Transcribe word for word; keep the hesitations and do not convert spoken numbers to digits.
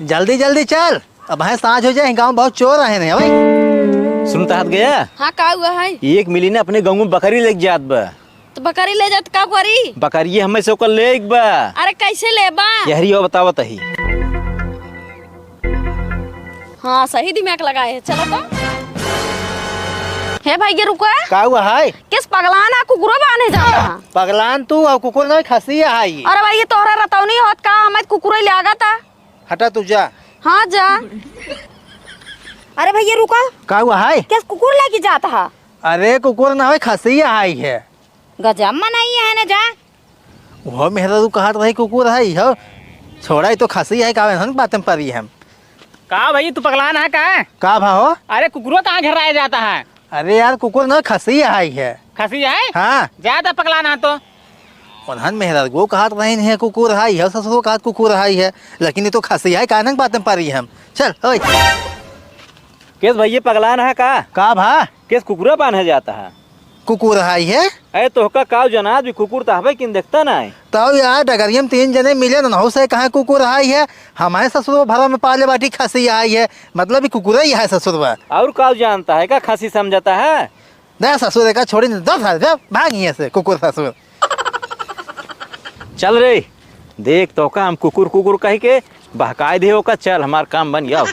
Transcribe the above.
जल्दी जल्दी चल, अब है साँझ हो जाए, गाँव बहुत चोर आए हैं भाई। सुनता हाथ गया? हाँ, का हुआ है? एक मिली ना अपने गाँव में बकरी लेके जात बा। तो बकरी ले जात का करी? बकरी हमें से ओकर ले एक बा। अरे कैसे लेबा? यहरी हो बतावत ही। हाँ, सही दिमाग लगाए है। चलो तो। हे भाई, ये रुको है। का हुआ है? किस पगलान आ कुकुरो बांधे जाता है? पगलान तू और कुकुर नहीं, खसी है ये। अरे भाई, ये तोहरा रतौनी होत का, हमें कुकुरो ले आगा था। हटा तू जा। हाँ, जा। अरे भैया, रुको। का हुआ है? किस कुकुर लेके जाता है? अरे, कुकुर ना होय, खसी आई है। गजब मनई है ना, जा। वो मेहरा तू कहत रही कुकुर है, हो। छोड़ा, ये तो खसी है, का एहन बातें परी हम। का भाई, तू पगलान है का? का भा हो? अरे, कुकुरो कहाँ घेराया जाता है? अरे यार, कुकुर ना, खसी आई है। खसी है? हाँ। ज्यादा पगलान है तो। उन्हन मेहररुओ कहत रहिन है कुकुर है, यह ससुरो कहत कुकुर है, है, लेकिन ये तो खसी है, काहे न बातें पारी हम। चल, ओए। केस भैया पगलान है का? का भा? केस कुकुरा बांधे जाता है? कुकुर है, है? अरे तोहका काव जनात भी कुकुर तो हबे किन देखता ना है। तब यार, डगरिया में तीन जने मिले न, नहु से कहाँ कुकुर है, है? हमारे ससुरो भरा में पाले बाटी खसी आई है, मतलब ये कुकुर ही है ससुरवा। और काव जानता है का, खसी समझता है? दे ससुर का छोड़ी न, दस हजार भाग यहाँ से, कुकुर ससुर। चल रे, देख तोहका हम कुकुर कुकुर कह के बहकाए दे ओका। चल, हमार काम बन गया।